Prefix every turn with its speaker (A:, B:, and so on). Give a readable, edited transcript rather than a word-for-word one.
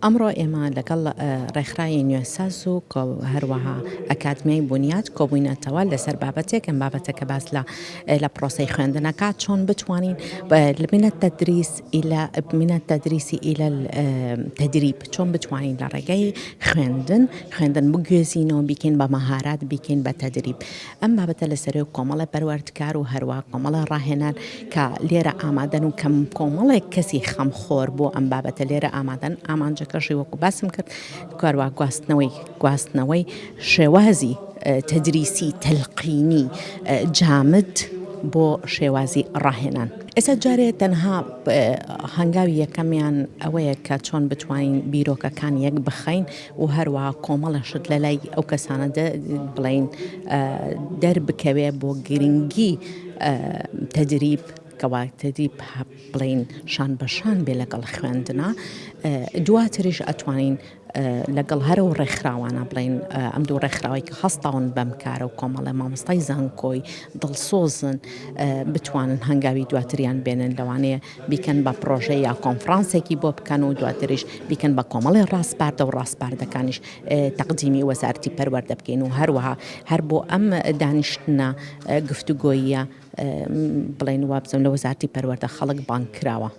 A: ئەمڕۆ ئێمە لەگەڵ ڕێکخراوی نوێساز و هەروەها ئەکادمیای بونیاد کۆبووینەتەوە لەسەر بابەتێک، ئەم بابەتە کە باس لە لە پرۆسەی خوێندنەکە چۆن بتوانین من التدریس الى من التدریس الى التدریب چۆن بتوانین لە ڕێگەی خوێندن خوێندن بگوێزینەوە بیکەین بە مەهارات بیکەین بە تەدریب. ئەم بابەتە لەسەر کۆمەڵێ پەروەردکار و هەروا کۆمەڵێ ڕاهێنان کە لێرە ئامادەن و کەم کۆمەڵێک کەسی خەمخۆر بۆ ئەم بابەتە لێرە ئامادەن، ئامانجەکەشی وەکو باسم کرد کاروا گواستنەوەی گواستنەوەی شێوازی تەدریسی تەلقینی جامد بۆ شێوازی ڕاهێنان. ئێستا جارێ تەنها هەنگاوی یەکەمیان ئەوەیە کە چۆن بتوانین بیرۆکەکان یەک بخەین و هەروەها کۆمەڵە شت لە لای ئەو کەسانە بڵێین دەربکەوێ بۆ گرنگی تەدریب کەوا تەدریب بڵێین شان بە شان بێ لەگەڵ خوێندنا دواتریش ئەتوانین لەگەڵ هەر ئەو ڕێکخراوانە بڵێین ئەم دوو ڕێکخراوەی کە هەستاون بەم کارە و کۆمەڵێ مامۆستای زانکۆی دڵسۆزن بتوانن هەنگاوی دواتریان بێنن لەوانەیە بیکەن بە پڕۆژە یا کۆنفرانسێکی بۆ بکەن و دواتریش بیکەن بە کۆمەڵی ڕاسپاردە و ڕاسپاردەکانیش تەقدیمی وەزارەتی پەروەردە بکەین و هەروەها هەر بۆ ئەم دانیشتنە گفتوگۆییە بڵێن وابزانم لە وەزارەتی پەروەردە خەڵک بانگ کراوە.